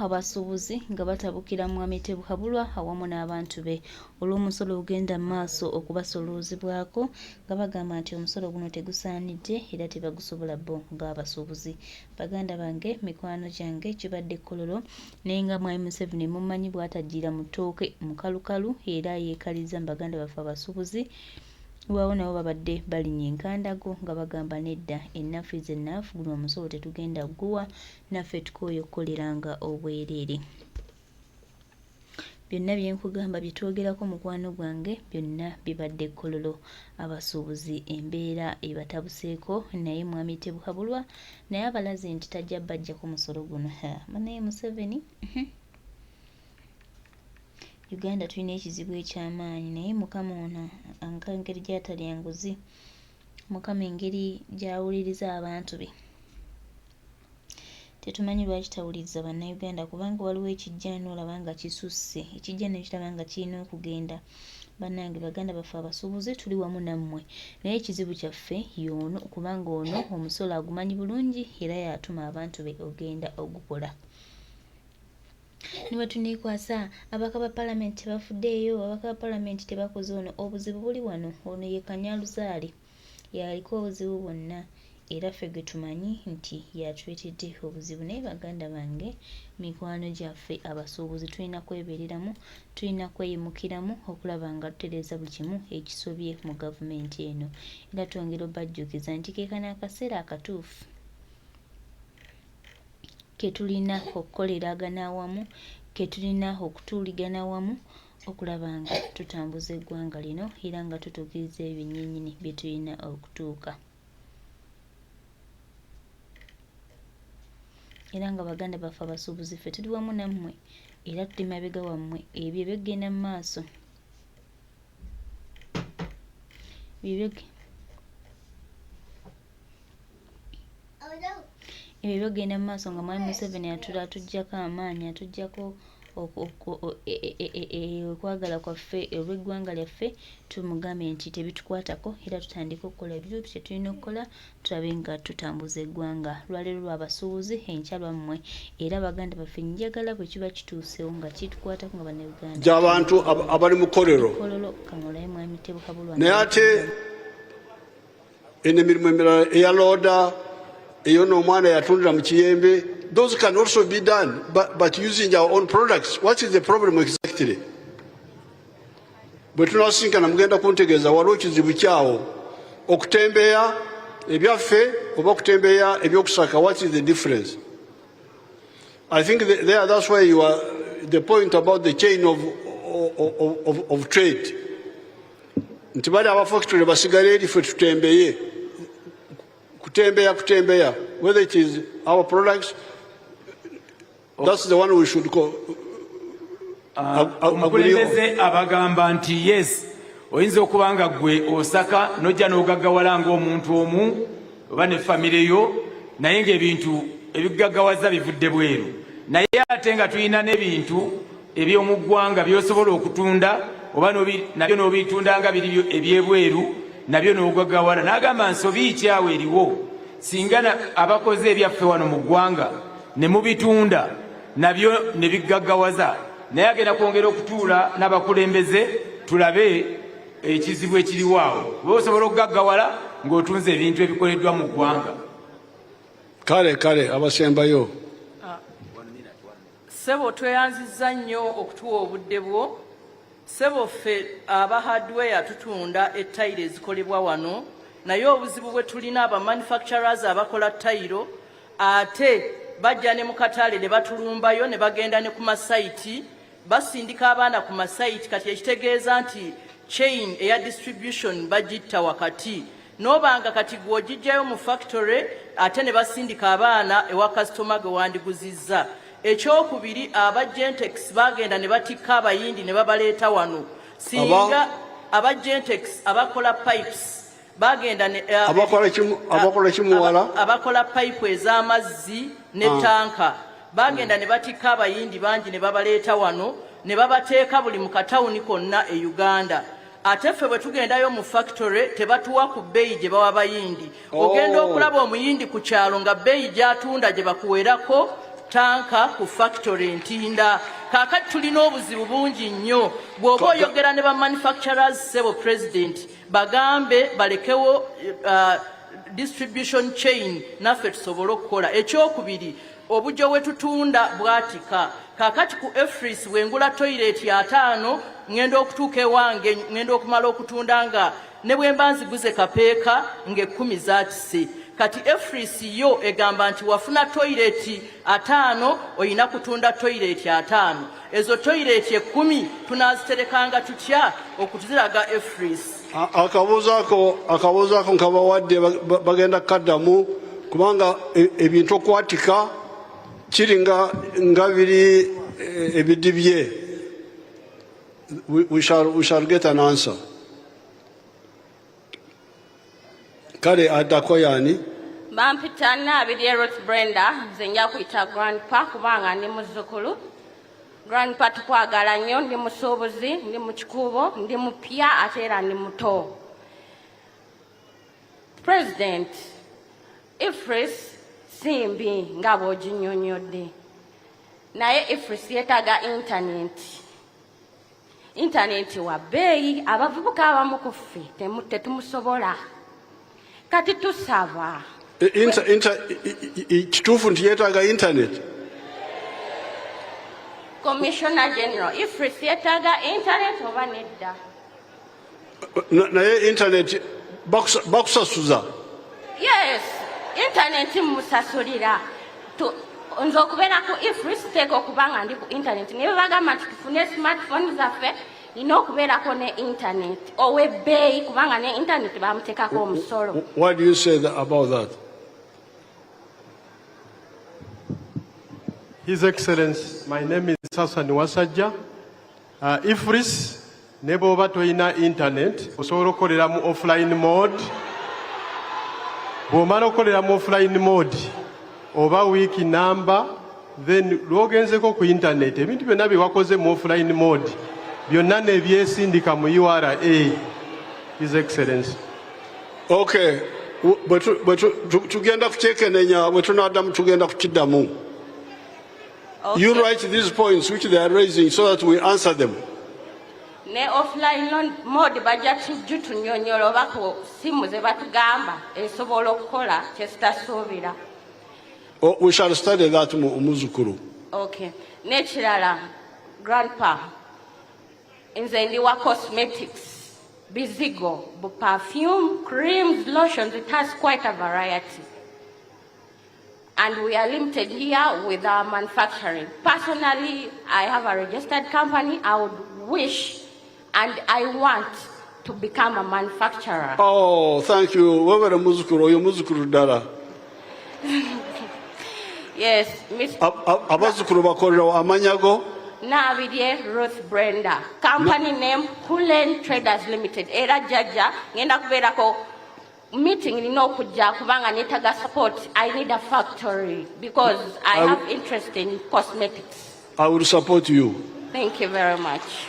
Abasuubuzi nga batabukira Mwami Tebuhabulwa awamu n'abantu be olw'omusolo ogugenda mu maaso okubasoloozebwako nga bagamba nti omusolo guno tegusaanidde era tebagusobola bo ng'abasuubuzi. Baganda bange, mikwano gyange, kibadde Kololo naye nga Mwami Museveni mumanyi bw'atajjira mu ttooke mukalukalu era yeekalizza mu baganda baffe abasuubuzi. Waawo nabo babadde balinnya enkandago nga bagamba nedda, enough is enough, guno omusolo tetugenda kuguwa naffe tukooye okukoleranga obwereere. Byonna bye nkugamba bye twogerako mukwano gwange byonna bibadde Kololo. Abasuubuzi embeera ebatabuseeko naye Mwami Tebuhabulwa naye abalaze nti tajja bajjako musolo guno. Banaye Museveni. Uganda tulina ekizibu ekyamaanyi naye Mukama ono anka engeri gyatalya nguzi, Mukama engeri gyawuliriza abantu be. Tetumanyi lwaki tawuliriza Bannayuganda kubanga waliwo ekijja n'olaba nga kisusse, ekijja nekiraba nga kirina okugenda. Bannange baganda baffe abasuubuzi tuli wamu nammwe naye ekizibu kyaffe y'ono kubanga ono omusolo agumanyi bulungi era y'atuma abantu be ogenda ogukola. Ne bwe tuneekwasa ababaka ba palamenti tebafuddeeyo, ababaka ba palamenti tebakoze ono, obuzibu buli wano, ono ye Kanyaluzaale y'aliko obuzibu bwonna era ffe gwe tumanyi nti y'atuleetedde obuzibu. Naye baganda bange, mikwano gyaffe abasuubuzi tulina kwebeereramu, tulina kweyimukiramu okulaba nga tutereeza buli kimu ekisobye mu gavumenti eno. Era twongera obajjukiza nti ke kano akaseera akatuufu ke tulina okukoleragana awamu, ke tulina okutuuligana awamu okulaba nga tutambuza eggwanga lino era nga tutuukiriza ebyo byennyini bye tulina okutuuka. Era nga baganda baffe abasuubuzi ffe tuli wamu nammwe era tuli mabega wammwe ebyo ebyokugenda mu maaso Ebyo byogenda mu maaso nga Mwami Museveni atuggyako amaanyi, atuggyako e, e, e, okwagala kwaffe olw'eggwanga lyaffe, tumugambe nti tebitukwatako era tutandike okukola ebyo kye tulina okukola tulabe nga tutambuza eggwanga. Lwaleero lwa basuubuzi, enkya lwammwe era baganda baffe njagala bwe kiba kituusewo nga kitukwatako nga Bannayuganda gy'abantu abali mu kkolero Kololo kamulaye Mwami Tebuhabulwa naye ate eno emirimu emirala eya looda eyo n'omwana yatundira mu kiyembe, those can also be done but using our own products. What is the problem exactly? Bwe tunasinkana mugenda kuntegeeza waliwo kizibu kyawo okutembeya ebyaffe oba okutembeya ebyokusaka. What is the difference? I think there, that's why you are the point about the chain of trade nti bali aba factory basigale eri ffe tutembeye kutembeya kutembeya, whether it is our products, that's the one we should go. Omukulembeze abagamba nti yes, oyinza okuba nga ggwe osaka nojja n'ogaggawala ng'omuntu omu oba ne famire yo, naye ng'ebintu ebigaggawaza bivudde bweru, naye ate nga tulina n'ebintu eby'omu ggwanga by'osobola okutunda oba nabyo n'obitunda nga biri ebyebweru nabyo n'ogaggawala. N'agamba nsobi kyawe eriwo singa abakoze ebyaffe wano mu ggwanga ne mubitunda nabyo ne biggaggawaza, naye agenda kwongera okutuula n'abakulembeze tulabe ekizibu ekiriwo awo, kuba osobola okugaggawala ng'otunze ebintu ebikoleddwa mu ggwanga. Kale kale, abasembayo. Ssebo, tweyanzizza nnyo okutuwa obudde bwo. Ssebo, ffe aba hardware tutunda ettayiro ezikolebwa wano, naye obuzibu bwe tulina aba manufacturers abakola tayiro ate bajja ne mu katale ne batulumbayo ne bagenda ne ku masayiti, basindika abaana ku masayiti. Kati ekitegeeza nti chain eya distribution bagitta wakati n'obanga kati gwe ogijjayo mu factory ate ne basindika abaana ewa kasitoma gwe wandiguzizza. Ekyokubiri, aba Gentex bagenda ne batikka Abayindi ne babaleeta wano. Singa aba Gentex abakola pipes bagenda ne Abakola kimuwala. Abakola pipe ez'amazzi ne tanka bagenda ne batikka Abayindi bangi ne babaleeta wano ne babateeka buli mu katawuni konna e Uganda. Ate ffe bwe tugendayo mu factory tebatuwa ku bbeeyi gye bawa Bayindi. Ogenda okulaba Omuyindi ku kyalo nga bbeeyi gy'atunda gye bakuwerako. Tanka ku factory Ntinda. Kaakati tulina obuzibu bungi nnyo. Bw'oba oyogera ne ba manufacturers, ssebo President, bagambe balekewo distribution chain naffe tusobole okukola. Ekyokubiri, obujjo we tutunda bwatika. Kaakati ku EFRIS bwengula toilet 50, ŋŋenda okutuuka ewange ŋŋenda okumala okutunda nga ne bwe mba nziguze kapeeka ng'ekkumi zaatise. Kati EFRIS yo egamba nti wafuna toilet 50, olina kutunda toilet 50. Ezo toilet 10 tunaaziterekanga tutya okuziraga EFRIS? Akabuuzo ako nkabawadde, bagenda kukaddamu kubanga ebintu okwatika kiri nga biri ebidibye. We shall get an answer. Kale addako yaani? Bampita Naabirye Ruth Brenda. Nze nja kuyita grandpa kubanga ndi muzzukulu. Grandpa, tukwagala nnyo. Ndi musuubuzi, ndi mu Kikuubo, ndi mupya ate era ndi muto. President, EFRIS si mbi nga bw'oginnyonnyodde, naye EFRIS yeetaaga intaneti. Intaneti wa bbeeyi, abavubuka abamu ku ffe tetumusobola. Kati tusaba Kituufu nti yeetaaga internet? Commissioner General, EFRIS yeetaaga internet oba nedda? Naye internet bakusasuza? Yes, internet musasulira. Nze okubeera ku EFRIS teeka okuba nga ndi ku internet, naye bwe bagamba nti tufune smartphone zaffe, nina okubeerako ne internet ow'ebbeeyi, kubanga ne internet bamuteekako omusolo. What do you say about that? His Excellency, my name is Hassan Wasajja. EFRIS ne bw'oba toyina internet osobola okukolera mu offline mode. Bw'omala okukolera mu offline mode oba wiiki namba, then lw'ogenzeko ku internet, ebintu byonna bye wakoze mu offline mode byonna nebyesindika mu URA. His Excellency. Okay, bwe tugenda kukyekenenya, bwe tunaddamu tugenda kukiddamu. You write these points which they are raising so that we answer them. Ne offline mode bajja tunyonyola oba ku simu ze batugamba esobola okukola kyezitasuubira. Oh, we shall study that, muzukulu. Okay, n'ekirala, grandpa, nze ndi wa cosmetics, bizigo, bu perfume, creams, lotions. It has quite a variety and we are limited here with our manufacturing. Personally, I have a registered company. I would wish and I want to become a manufacturer. Oh, thank you. Webale muzukulu, oyo muzukulu ddala. Yes, Miss. Abazzukulu bakolerawo amanya go? Nabirye Ruth Brenda. Company name Hulen Traders Limited. Era jjajja ngenda kubeerako meeting, nina okujja kubanga neetaga support. I need a factory because I have interest in cosmetics. I will support you. Thank you very much.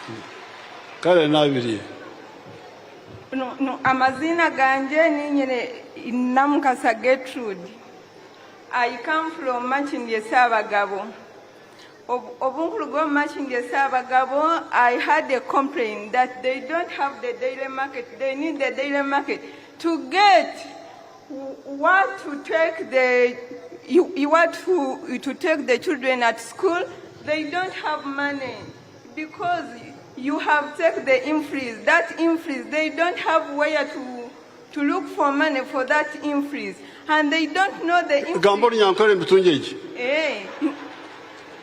Kale Nabirye. No, amazina ganje ninyene Namukasa Gertrude. I come from Makindye Ssaabagabo. Obunkulu bwa Makindye Ssaabagabo, I had a complaint that they don't have the daily market. They need the daily market to get what to take the you want to take the children at school. They don't have money because you have take the EFRIS. That EFRIS, they don't have where to look for money for that EFRIS, and they don't know the EFRIS. Gamba Olunyankole mutungi egi. Eh,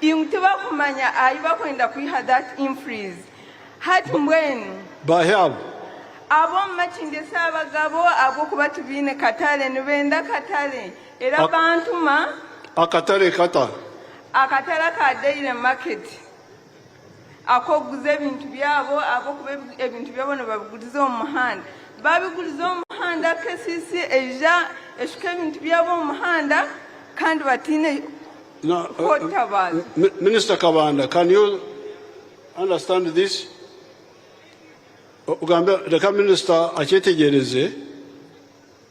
tibakumanya ayi bakwenda kwiha that EFRIS. Hati mbwenu Bahe abo? Ab'omu Makindye Ssaabagabo, ab'okuba tubiine katale, nibenda katale era bantuma. Akatale kata? Akatale ka daily market akokuguza ebintu byabo, abokuba ebintu byabo nibabiguliza omu muhanda, babiguliza omu muhanda. KCC eija eshuka ebintu byabo omu muhanda kandi batiine No, kwotabaza. Minister Kabanda, can you understand this? Ogambe reka minisita akyetegereze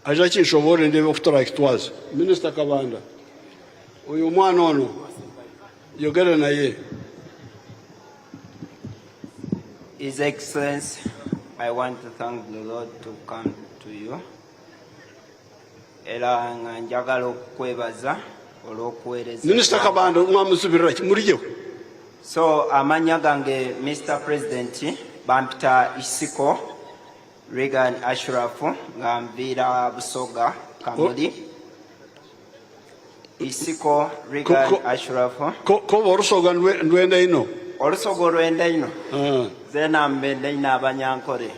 aje akinshobore ndebe okuturakitwaza. Minisita Kabanda, oyo omwana ono. Yogera naye. His Excellency, I want to thank the Lord to come to you. Era nga njagala okukwebaza olw'okuweereza. Minisita Kabando mwamusubirira ki muliyo? So amannya gange Mr. President bampita Isiko Regan Ashrafu nga nviira Busoga Kamuli. Isiko Regan Ashrafu. Koba olusoga ndwenda ino. Olusoga olwenda ino. Ah. Zeena mbenda ino Abanyankole.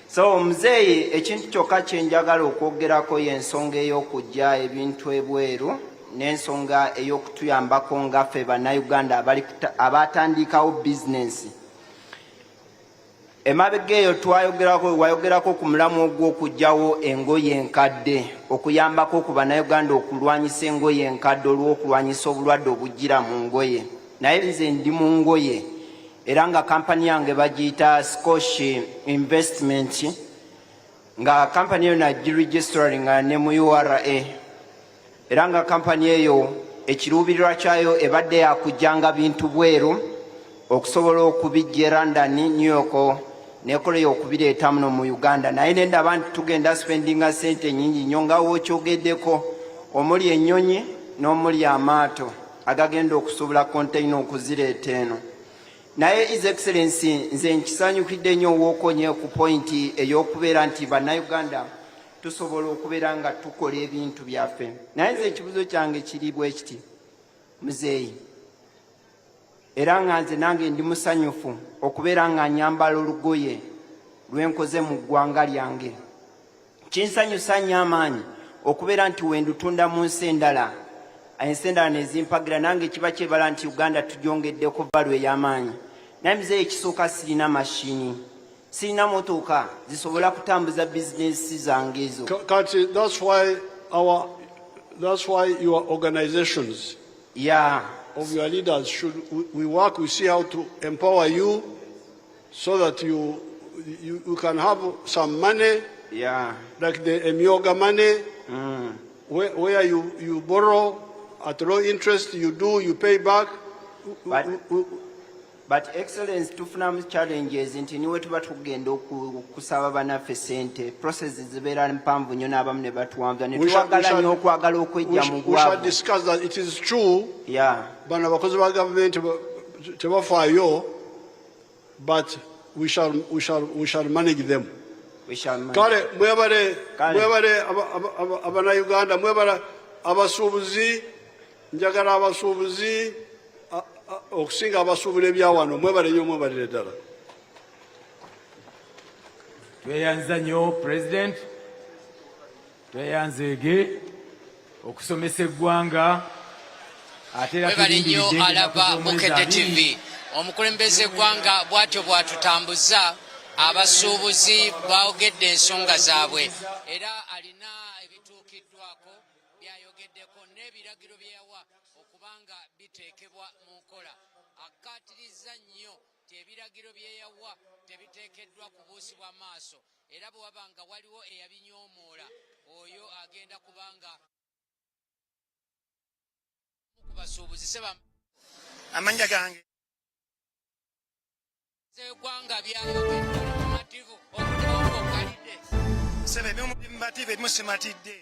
So muzeeyi ekintu kyokka kye njagala okwogerako y'ensonga ey'okuggya ebintu ebweru n'ensonga ey'okutuyambako nga ffe Bannayuganda abatandikawo bizinensi. Emabega eyo twayogerako wayogerako ku mulamwa ogw'okuggyawo engoye enkadde okuyambako ku Bannayuganda okulwanyisa engoye enkadde olw'okulwanyisa obulwadde obujjira mu ngoye. Naye nze ndi mu ngoye era nga kampani yange bagiyita Scosh Investment, nga kampani eyo nagiregisteringa ne mu URA, era nga kampani eyo ekiruubirirwa kyayo ebadde yakujjanga bintu bweru okusobola okubijja e London, New York nekoleyo okubireeta muno mu Uganda. Naye nendaba nti tugenda spendinga sente nyingi nnyo nga wookyogeddeko, omuli ennyonyi n'omuli amaato agagenda okusuubula container okuzireeta eno. Naye His Excellency, nze nkisanyukidde nnyo wookonye ku pointi ey'okubeera nti Bannayuganda tusobola okubeera nga tukola ebintu byaffe. Naye nze ekibuzo kyange kiri bwe kiti, muzeeyi, era nga nze nange ndi musanyufu okubeera nga nyambala olugoye lwenkoze mu ggwanga lyange. Kinsanyusa nnyo amaanyi okubeera nti wendutunda mu nsi endala, ensi endala nezimpagira, nange kiba kyebala nti Uganda tugyongeddeko value ey'amaanyi. Naye muzeeyi, ekisooka sirina mashini, sirina motoka zisobola kutambuza bizinesi zange ezo. Kati that's why your organizations of your leaders should we work, we see how to empower you so that you can have some money like the Emyoga money where you borrow at low interest, you do, you pay back. But Excellence, tufunamu challenges nti niwe tuba tugenda okusaba bannaffe sente, process zibeera mpanvu nnyo n'abamu ne batuwanvuza ne tuwagala nnyo okwagala okwejja mu We shall bwavu. discuss that. It is true, bano abakozi ba gavumenti tebafaayo, but we shall manage them. We shall manage. Kale mwebale. Kale. Mwebale Abannayuganda, mwebale abasuubuzi. Njagala abasuubuzi okusinga abasuubula ebyawano. Mwebale nnyo, mwebalire ddala. Tweyanza nnyo President, tweyanzeege okusomesa eggwanga, ate era Webale nnyo. tulindiridde ng'ennaku Alaba z'omwezi Bukedde 20. TV, omukulembeze eggwanga bw'atyo bw'atutambuza. Abasuubuzi boogedde ensonga zaabwe, era alina ebituukiddwako byayogeddeko n'ebiragiro bye yawa okubanga biteekebwa mu nkola. Akkaatiriza nnyo nti ebiragiro bye yawa tebiteekeddwa kubuusibwa maaso, era bwe waba nga waliwo eyabinyoomoola, oyo agenda kubanga ku basuubuzi seba. Amannya gange Eggwanga byayogedde, oli mumativu okutekawo ng'okkalidde? Sebe, ebimu bimativu, ebimu simatidde.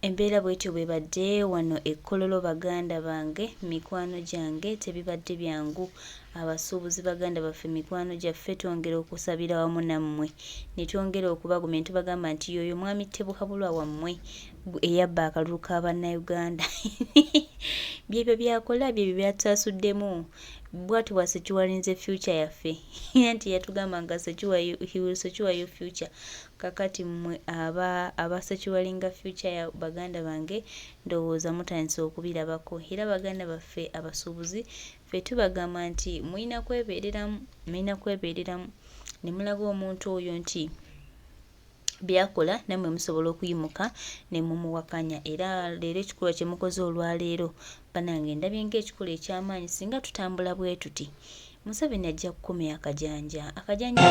Embeera bwetyo bwebadde wano e Kololo. Baganda bange, mikwano gyange, tebibadde byangu. Abasuubuzi baganda baffe, mikwano gyaffe, twongera okusabira wamu nammwe ne twongera okubagumya ne tubagamba nti yoyo mwami Tebuhabulwa wammwe eyabba akalulu ka Bannayuganda, byebyo byakola, byebyo byatwasuddemu, bwatyo bwasecuwalinze future yaffe. Anti yatugamba nga secure, he will secure your future. Kakati mmwe aba abasecuwalinga future ya baganda bange. Ndowooza mutandise okubirabako era baganda baffe abasuubuzi ffe tubagamba nti mulina kwebeereramu, mulina kwebeereramu ne mulaga omuntu oyo nti by'akola nammwe musobola okuyimuka ne mumuwakanya era leero ekikolwa kye mukoze olwaleero bannange ndabye ng'ekikolwa eky'amaanyi singa tutambula bwe tuti Museveni ajja kukomya akajanja akajanja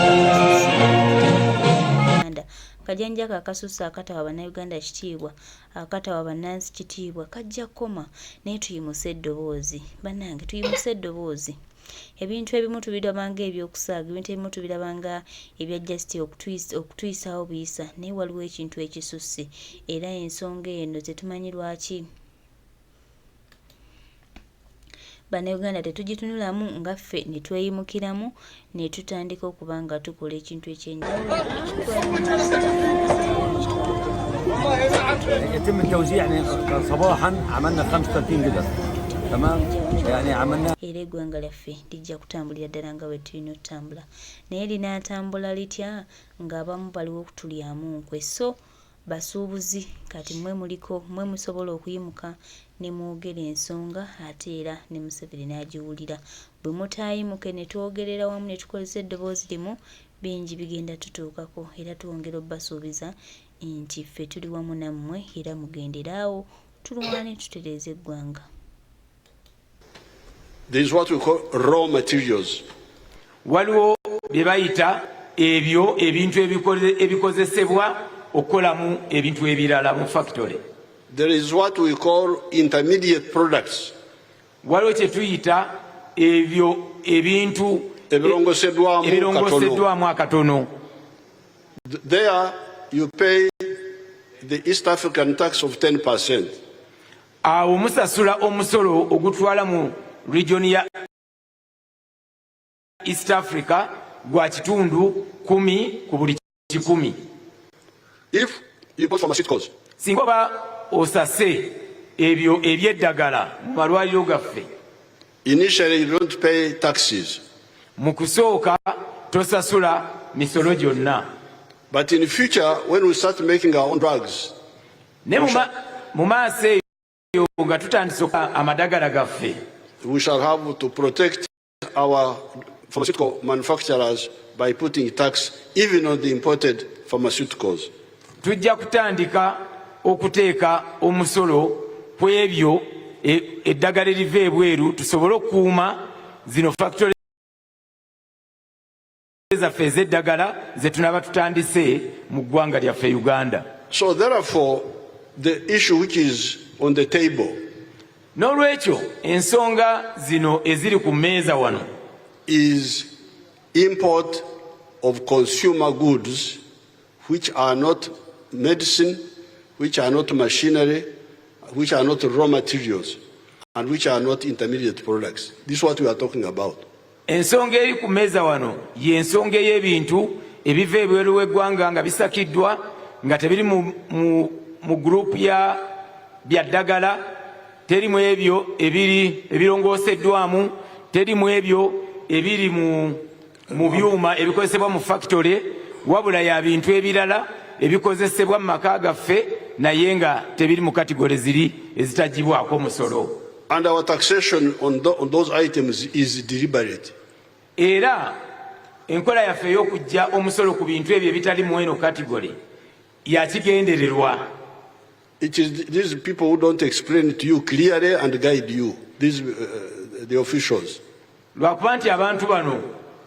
Uganda akajanja ako akasusse akatawa bannayuganda kitiibwa akatawa bannansi kitiibwa kajja kukoma naye tuyimuse eddoboozi bannange tuyimuse eddoboozi ebintu ebimu tubiraba nga ebyokusaaga ebintu ebimu tubiraba nga ebya just okutuyisaawo buyisa naye waliwo ekintu ekisusse era ensonga eno tetumanyi lwaki Bannayuganda tetugitunulamu nga ffe ne tweyimukiramu ne tutandika okuba nga tukola ekintu ekyenjawulo. يتم التوزيع يعني صباحا عملنا 35 قدر تمام يعني عملنا Era eggwanga lyaffe lijja kutambulira ddala nga bwe tulina otutambula naye linaatambula litya ng'abamu baliwo okutulyamu nkwe so Basuubuzi kati mwe muliko mwe musobola okuyimuka ne mwogera ensonga ate era ne Museveni n'agiwulira. Bwe mutaayimuke ne twogerera wamu ne tukozesa eddoboozi limu bingi bigenda tutuukako era twongera obasuubiza nti ffe tuli wamu nammwe era mugendere awo tulwane tutereeze eggwanga. There is what we call raw materials. Waliwo bye bayita ebyo ebintu ebikozesebwa okukolamu ebintu ebirala mu factory. There is what we call intermediate products. Waliwo kye tuyita ebyo ebintu ebirongoseddwamu akatono. There you pay the East African tax of 10%. Awo musasula omusolo ogutwala mu region ya East Africa gwa kitundu kumi ku buli kikumi. If you import pharmaceuticals. Singa oba osase ebyo ebyeddagala mu malwaliro gaffe. Initially you don't pay taxes. Mu kusooka tosasula misolo gyonna. But in future when we start making our own drugs. Ne mu maaso eyo nga tutandise amadagala gaffe. We shall have to protect our pharmaceutical manufacturers by putting tax even on the imported pharmaceuticals. Tujja kutandika okuteeka omusolo ku ebyo e, eddagala eriva ebweru tusobole okukuuma zino factory zaffe ez'eddagala ze tunaaba tutandise mu ggwanga lyaffe Uganda. So therefore the issue which is on the table N'olwekyo ensonga zino eziri ku mmeeza wano is import of consumer goods which are not medicine, which are not machinery, which are not raw materials, and which are not intermediate products. This is what we are talking about. Ensonga eri ku mmeeza wano y'ensonga ey'ebintu ebiva ebweru w'eggwanga nga bisakiddwa nga tebiri mu, mu, mu gurupu ya bya ddagala teri mu ebyo ebiri ebirongooseddwamu teri mu ebyo ebiri mu, mu byuma ebikozesebwa mu fakitole wabula ya bintu ebirala ebikozesebwa mu maka gaffe naye nga tebiri mu katigole ziri ezitagibwako musolo. And our taxation on, on those items is deliberate. Era enkola yaffe ey'okujja omusolo ku bintu ebyo ebitali mu eno katigole yakigendererwa. It is these people who don't explain to you clearly and guide you, these, the officials. Lwakuba nti abantu bano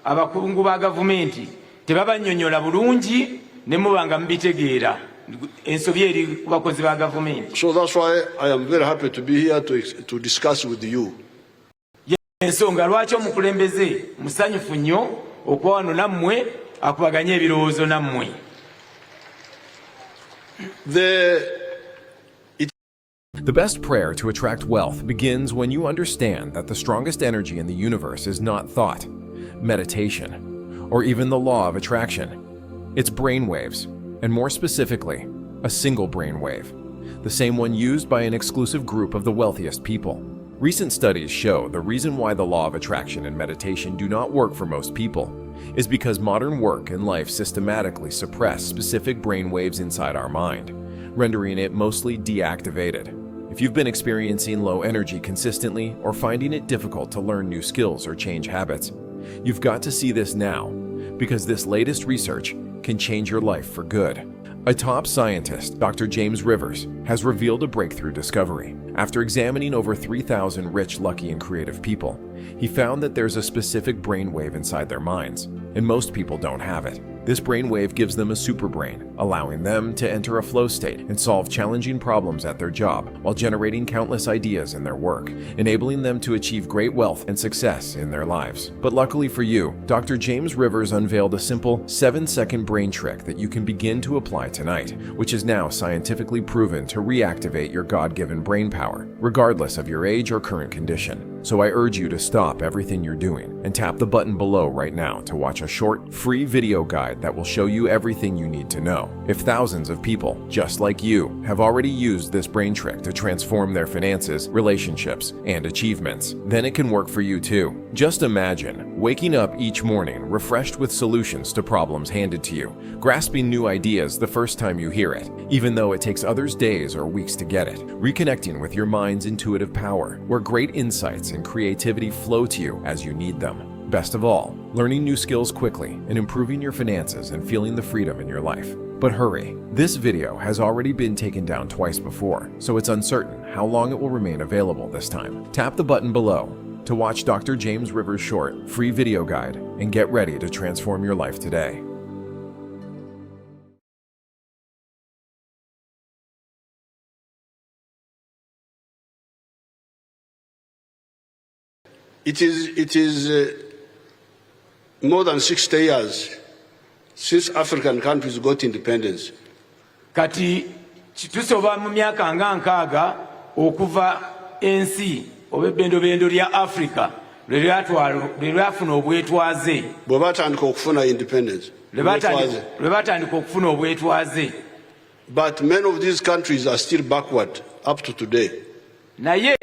abakungu ba gavumenti tebabannyonnyola bulungi ne muba nga mubitegeera. Ensobi eri ku bakozi ba gavumenti. So that's why I am very happy to be here to discuss with you. Ensonga lwaki omukulembeze musanyufu nnyo okuba wano nammwe akubaganye ebirowoozo nammwe. The best prayer to attract wealth begins when you understand that the strongest energy in the universe is not thought, meditation, or even the law of attraction. It's brainwaves, and more specifically, a single brainwave, the same one used by an exclusive group of the wealthiest people. Recent studies show the reason why the law of attraction and meditation do not work for most people is because modern work and life systematically suppress specific brainwaves inside our mind, rendering it mostly deactivated. If you've been experiencing low energy consistently or finding it difficult to learn new skills or change habits, you've got to see this now because this latest research can change your life for good. A top scientist, Dr. James Rivers, has revealed a breakthrough discovery. After examining over 3,000 rich, lucky, and creative people, he found that there's a specific brainwave inside their minds, and most people don't have it. This brainwave gives them a superbrain, allowing them to enter a flow state and solve challenging problems at their job while generating countless ideas in their work, enabling them to achieve great wealth and success in their lives. But luckily for you, Dr. James Rivers unveiled a simple 7-second brain trick that you can begin to apply tonight, which is now scientifically proven to reactivate your God-given brain power, regardless of your age or current condition. So I urge you to stop everything you're doing and tap the button below right now to watch a short, free video guide that will show you everything you need to know. If thousands of people, just like you, have already used this brain trick to transform their finances, relationships, and achievements, then it can work for you too. Just imagine waking up each morning refreshed with solutions to problems handed to you, grasping new ideas the first time you hear it, even though it takes others days or weeks to get it, reconnecting with your mind's intuitive power, where great insights and creativity flow to you as you need them. Best of all, learning new skills quickly and improving your finances and feeling the freedom in your life. But hurry, this video has already been taken down twice before, so it's uncertain how long it will remain available this time. Tap the button below to watch Dr. James Rivers' short, free video guide and get ready to transform your life today. It is more than 60 years since African countries got independence. Kati tusoba mu myaka nga 60 okuva ensi oba ebbendobendo lya Africa lwe lyafuna obwetwaze. Bwe batandika okufuna independence. Lwe batandika okufuna obwetwaze. But many of these countries are still backward up to today. Naye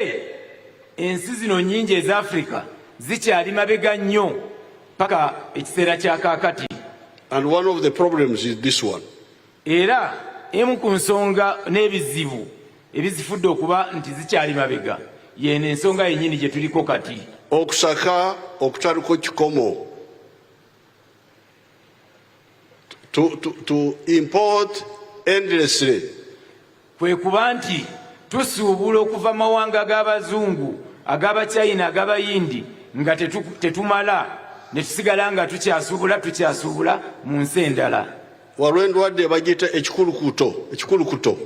ensi zino nnyingi eza Africa zikyali mabega nnyo paka ekiseera kya kaakati. And one of the problems is this one. Era emu ku nsonga n'ebizibu ebizifudde okuba nti zikyali mabega yeno ensonga yennyini gye tuliko kati. Okusaka okutaliko kikomo. To import endlessly. Kwe kuba nti tusuubula okuva mawanga g'abazungu, ag'abachina, ag'abayindi nga tetumala ne tusigala nga tukyasuubula mu nsi endala. Waliwo endwadde bagiyita ekikulukuto.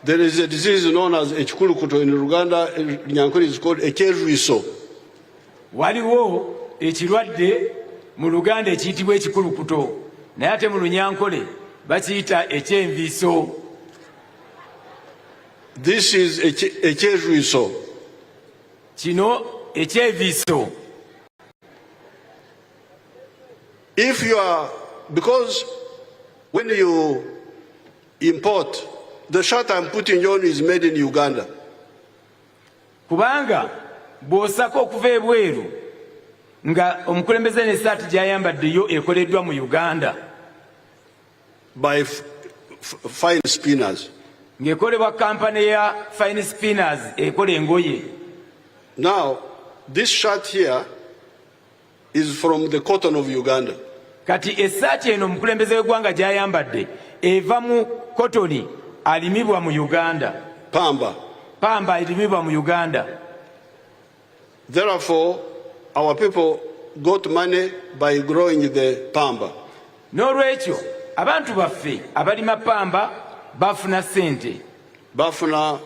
There is a disease known as ekikulukuto in Uganda, Nyankole is called ekyerwiso. Waliwo ekirwadde mu Luganda ekiyitibwa ekikulukuto, naye ate mu Lunyankole bakiyita ekyenviso. This is ekyerwiso. Kino ekyeviso. If you are, because when you import, the shirt I'm putting on is made in Uganda. Kubanga bw'osaka okuva ebweru nga omukulembeze n'essaati gy'ayambadde yo ekoleddwa mu Uganda. By Fine Spinners. Ng'ekolebwa kampani ya Fine Spinners ekola engoye. Now, this shirt here is from the cotton of Uganda. Kati essaati eno omukulembeze w'eggwanga gy'ayambadde eva mu kotoni alimibwa mu Uganda. Pamba. Pamba erimibwa mu Uganda. Therefore, our people got money by growing the pamba. N'olwekyo abantu baffe abalima pamba bafuna ssente. Bafuna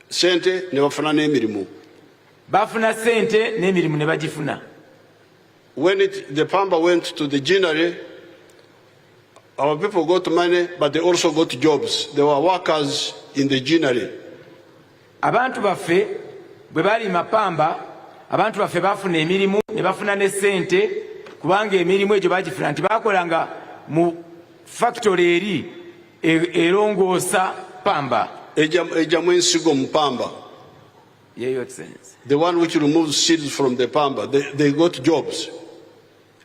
ssente ne bafuna n'emirimu. Bafuna ssente n'emirimu ne bagifuna. When the pamba went to the ginnery, our people got money, but they also got jobs. There were workers in the ginnery. Abantu baffe bwe balima pamba, abantu baffe bafuna emirimu ne bafuna ne ssente, kubanga emirimu egyo bagifuna nti bakolanga mu factory eri erongoosa pamba. Ejjamu ensigo mu pamba. Yeah, Your Excellency. The one which removes seeds from the pamba, they got jobs.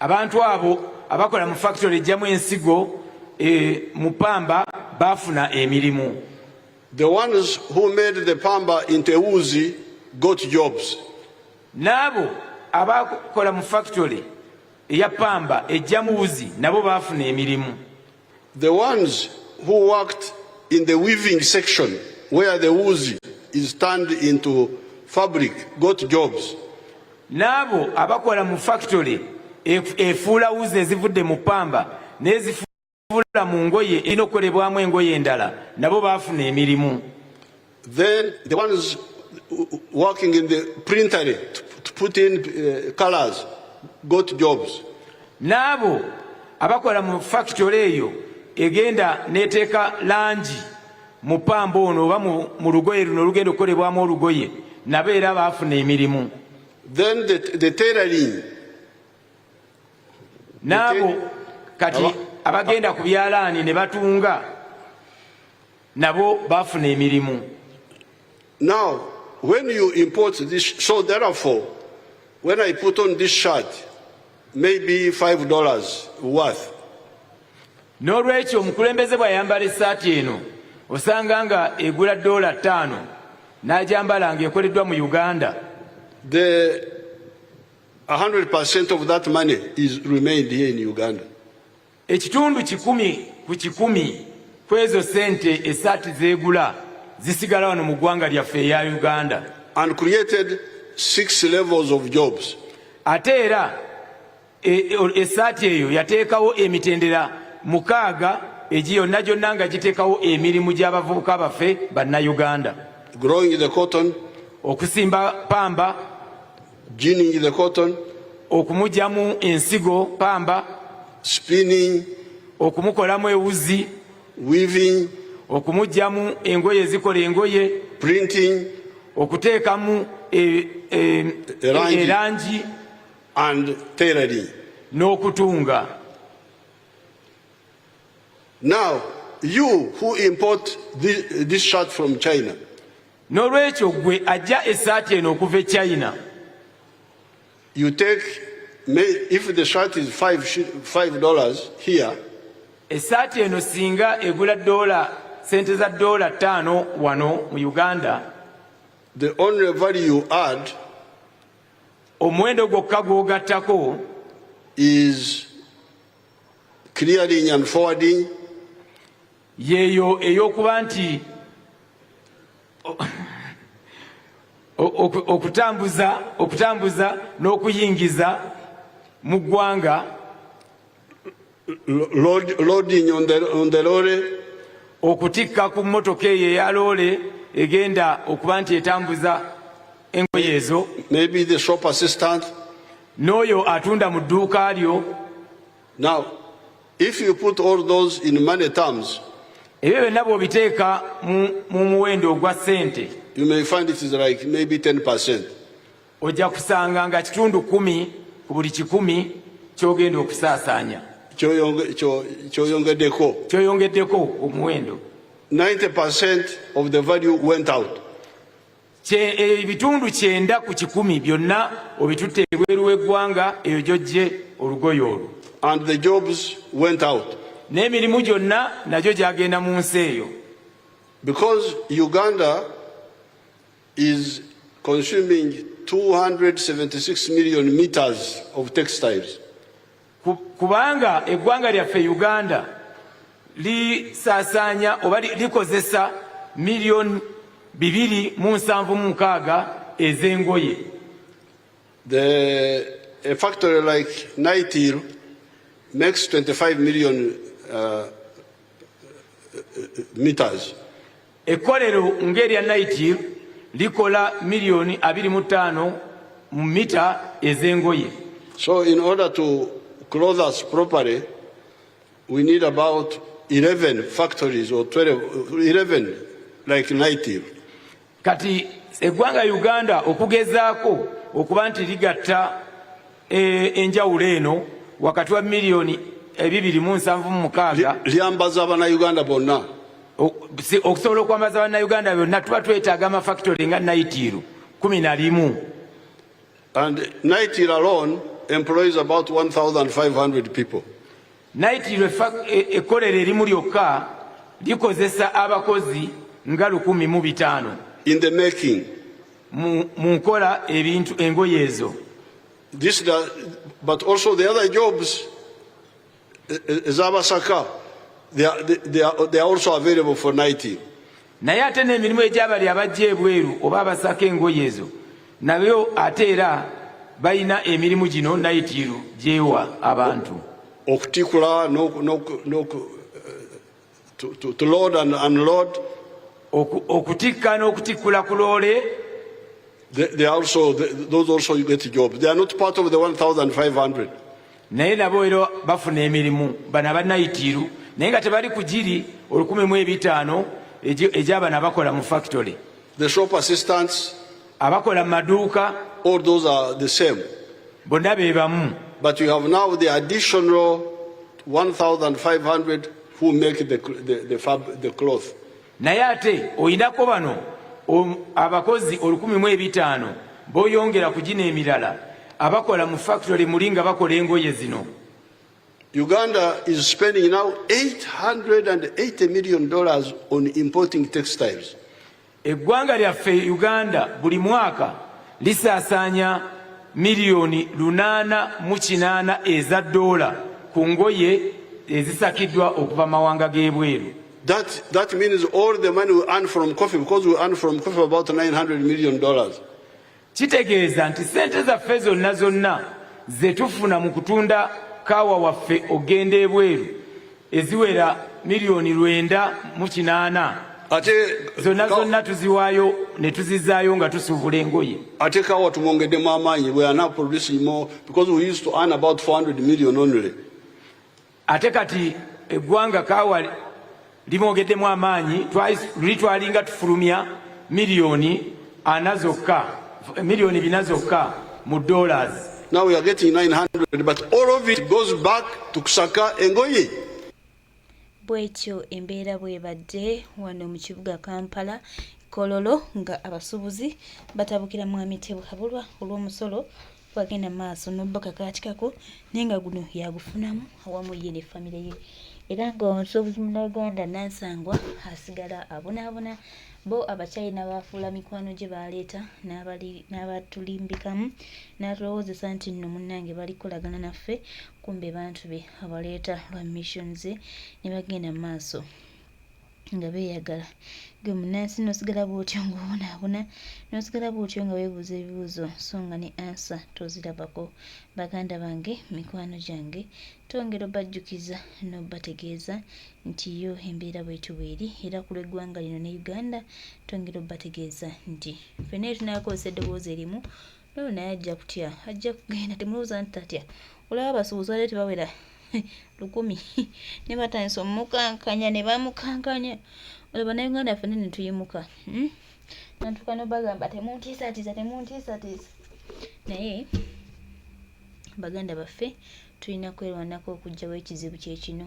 Abantu abo abakola mu factory ejjamu ensigo mu pamba baafuna emirimu. The ones who made the pamba into wuzi got jobs. N'abo abakola mu factory eya pamba ejja wuzi nabo baafuna emirimu. The ones who worked in the weaving section, where the wuzi is turned into fabric, got jobs. N'abo abakola mu factory efuula wuzi ezivudde mu pamba n'ezifuula mu ngoye erina okukolebwamu engoye endala nabo baafuna emirimu. Then the ones working in the printery to put in colors got jobs. N'abo abakola mu factory eyo egenda n'eteeka langi mu pamba ono oba mu lugoye luno olugenda okukolebwamu olugoye nabo era baafuna emirimu. Then the tailoring, N'abo kati abagenda ku byalaani ne batunga nabo baafuna emirimu. Now, when you import this, so therefore, when I put on this shirt, maybe $5 worth, N'olwekyo omukulembeze bw'ayambala essaati eno osanga nga egula $5 n'agyambala ng'ekoleddwa mu Uganda. The 100% of that money is remained here in Uganda. 100% ku ezo sente essaati zeegula zisigala wano mu ggwanga lyaffe eya Uganda. And created six levels of jobs. Ate era essaati eyo yateekawo emitendera 6 egi yonna gyonna nga giteekawo emirimu gy'abavubuka baffe Bannayuganda. Growing the cotton, Okusimba pamba, ginning the cotton, okumugyamu ensigo pamba, spinning, okumukolamu ewuzi, weaving, okumugyamu engoye ezikola engoye, printing, okuteekamu Erangi. erangi, and tailoring. N'okutunga. Now, you who import this shirt from China, N'olwekyo gwe ajja essaati eno okuva e China, you take, if the shirt is $5 here, essaati eno singa egula dola sente za $5 wano mu Uganda, the only value you add omuwendo gwokka gw'ogattako is clearing and forwarding, yeeyo ey'okuba nti okutambuza n'okuyingiza mu ggwanga, loading on the lorry, okutikka ku mmotoka eyo eya loole egenda okuba nti etambuza engoye ezo, maybe the shop assistant. N'oyo atunda mu dduuka lyo. Now, if you put all those in money terms, Ebyo byonna bw'obiteeka mu muwendo ogwa ssente, you may find it is like maybe 10%. Ojja kusanga nga 10% ku buli 100 ky'ogenda okusaasaanya, Kyoyongeddeko. Ky'oyongeddeko omuwendo. 90% of the value went out. 90% byonna obitutte ebweru w'eggwanga eyo gy'ojje olugoye olwo. And the jobs went out. N'emirimu gyonna nagyo gyagenda mu nsi eyo. Because Uganda is consuming 276 million meters of textiles. Kubanga eggwanga lyaffe Uganda lisaasaanya oba likozesa miliyoni 276 ez'engoye. A factory like Nytil makes 25 million meters. Ekkolero ng'erya Nytil likola miliyoni 25 mu mita ez'engoye. So in order to clothe us properly, we need about 11 factories or 12, 11 like Nytil. Kati eggwanga Uganda okugezaako okuba nti ligatta enjawulo eno wakati wa miliyoni 276 Lyambaza Bannayuganda bonna. Okusobola okwambaza Bannayuganda byonna tuba twetaaga amafactory nga Nytil 11. And Nytil alone employs about 1,500 people. Nytil ekkolero erimu lyokka likozesa abakozi nga 1500 In the making. Mu nkola ebintu engoye ezo. This does, but also the other jobs, ez'abasaka, they are also available for Nytil. Naye ate n'emirimu egy'abali abajja ebweru oba abasaka engoye ezo nabyo ate era balina emirimu gino Nytil gyewa abantu. Okutikula, to load and unload. Okutikka n'okutikkula ku loole. They also, those also you get jobs. They are not part of the 1,500. Naye nabo era bafuna emirimu bano aba Nytil, naye nga tebali ku giri 1500 egy'abano abakola mu factory. The shop assistants, abakola mu maduuka, all those are the same. Bonna be bamu. But you have now the additional 1,500 who make the cloth. Naye ate oyinako bano abakozi 1500 b'oyongera ku gino emirala abakola mu factory muli nga bakola engoye zino. Uganda is spending now $880 million on importing textiles. Eggwanga lyaffe Uganda buli mwaka lisaasaanya miliyoni 880 eza ddoola ku ngoye ezisakiddwa okuva mu mawanga g'ebweru. That means all the money we earn from coffee, because we earn from coffee about $900 million. Kitegeeza nti sente zaffe zonna zonna ze tufuna mu kutunda kaawa waffe ogenda ebweru eziwera miliyoni 980 Ate, zonna zonna tuziwaayo ne tuzizaayo nga tusuubula engoye. Ate kawa tumwongeddemu amaanyi, we are now producing more because we used to earn about 400 million only. Ate kati eggwanga kaawa limwongeddemu amaanyi, luli twalinga tufulumya miliyoni 4 zokka, miliyoni 400 zokka mu dollars. Now we are getting 900, but all of it goes back to kusaka engoye. Bwetyo embeera bwebadde wano mu kibuga Kampala Kololo, nga abasuubuzi batabukira Mwami Tibuhaburwa olw'omusolo gwagenda maaso n'obbakakaatikako, naye nga guno yagufunamu awamu ye ne famire ye, era nga omusuubuzi Munnayuganda nansangwa asigala abonaabona. Bo Abachina bafuula mikwano gye baleeta n'abatulimbikamu n'atulowoozesa nti nno munnange bali kukolagana naffe, kumbe bantu be abaleeta lwa mission ze ne bagenda mu maaso nga beeyagala. Gwe munnansi n'osigala bw'otyo ng'obonaabona, n'osigala bw'otyo nga weebuuza ebibuuzo so nga ne answer tozirabako. Baganda bange, mikwano gyange, twongera obbajjukiza n'obbategeeza nti yo embeera bwetyo bweri, era ku lw'eggwanga lino ne Uganda twongera obbategeeza nti ffenna tunaakozesa eddoboozi erimu, n'olwo naye ajja kutya, ajja kugenda. Temulowooza nti tatya. Olaba abasuubuzi waliwo tebawera 1000 ne batandise omukankanya ne bamukankanya. Olwo Bannayuganda ffenna ne tuyimuka, Natuuka n'obagamba temuntiisatiisa, temuntiisatiisa. Naye baganda baffe, tulina kwerwanako okuggyawo ekizibu kye kino.